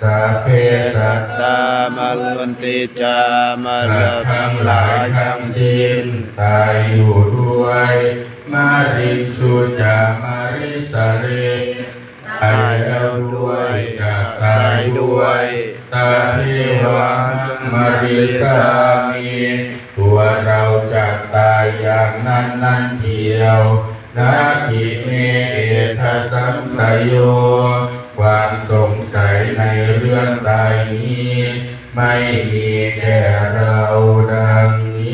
ສັບເພ ສັດຕາ ມະຣັນຕິ ຈາ ມະລະ ທັງຫຼາຍທັງສິ້ນ ຕາຍຢູ່ດ້ວຍ ມະຣິສຸຈາ ມະຣິສະເຣ ຕາຍແລ້ວດ້ວຍ ຈະຕາຍດ້ວຍ ຕະເທວະ ມະລິສາມິ ຕົວເຮົາຈະຕາຍຢ່າງນັ້ນນັ້ນດຽວ ນະທິເມ ເອທະ ສັງສະໂຍ ຄວາມສົງໄສໃນເລື່ອງຕາຍນີ້ ໄມ່ມີແກ່ເຮົາ ດັ່ງນີ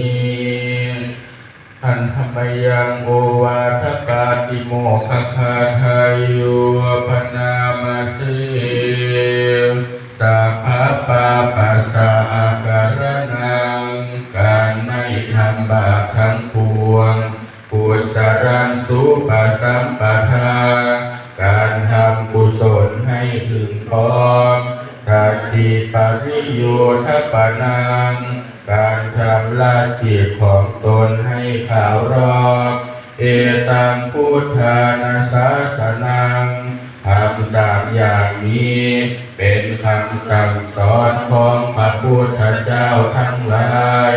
້. ຫັນທະມະຍັງ ໂອວາທະປາຕິໂມກຂະຄາທາຍຸ ພະນາມະເສ ສັບພະປາປະສະອາກະຣະນັງ ການໄມ່ທຳບາບທັງປວງ ກຸສະລັງ ສຸປະສຳປະທາ ການທຳກຸສົນໃຫ້ເຖິງພ້ອມ ສັດທິປະລິໂຍທະປະນັງ ການຊຳລະຈິດຂອງຕົນໃຫ້ຂາວລອກ ເອຕັງ ພຸດທານະສາສະນັງ ທຳສາມຢ່າງນີ້ ເປັນຄຳສັ່ງສອນຂອງພະພຸດທະເຈົ້າທັງຫຼາຍ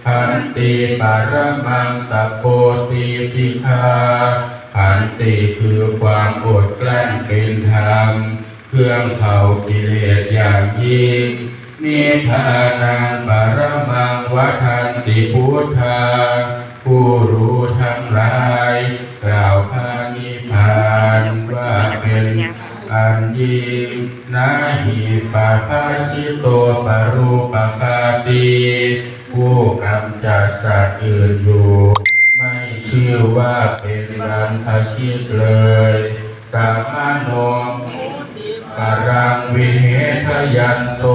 ຂັນຕິປະຣະມັງ ຕະໂພ ຕີຕິຄາ ຂັນຕິຄືຄວາມອົດກັ້ນເປັນທຳ ເຄື່ອງເຜົາກິເລດຢ່າງຍິ່ງ ນິບພານັງປະຣະມັງ ວັດທັນຕິ ພຸດທາ ຜູ້ຮູ້ທັງຫຼາຍ ກ່າວພະນິບພານວ່າເປັນອັນຍິ່ງ ນະຫິ ປະພາສິໂຕ ປະໂລກະຄາຕິ ຜູ້ກຳຈັດສັດອື່ນຢູ່ ໄມ່ຊື່ວ່າເປັນບັນພະຊິດເລີຍ ສະມະໂນ ໂຫຕິ ປະລັງ ວິເຫທະຍັນໂຕ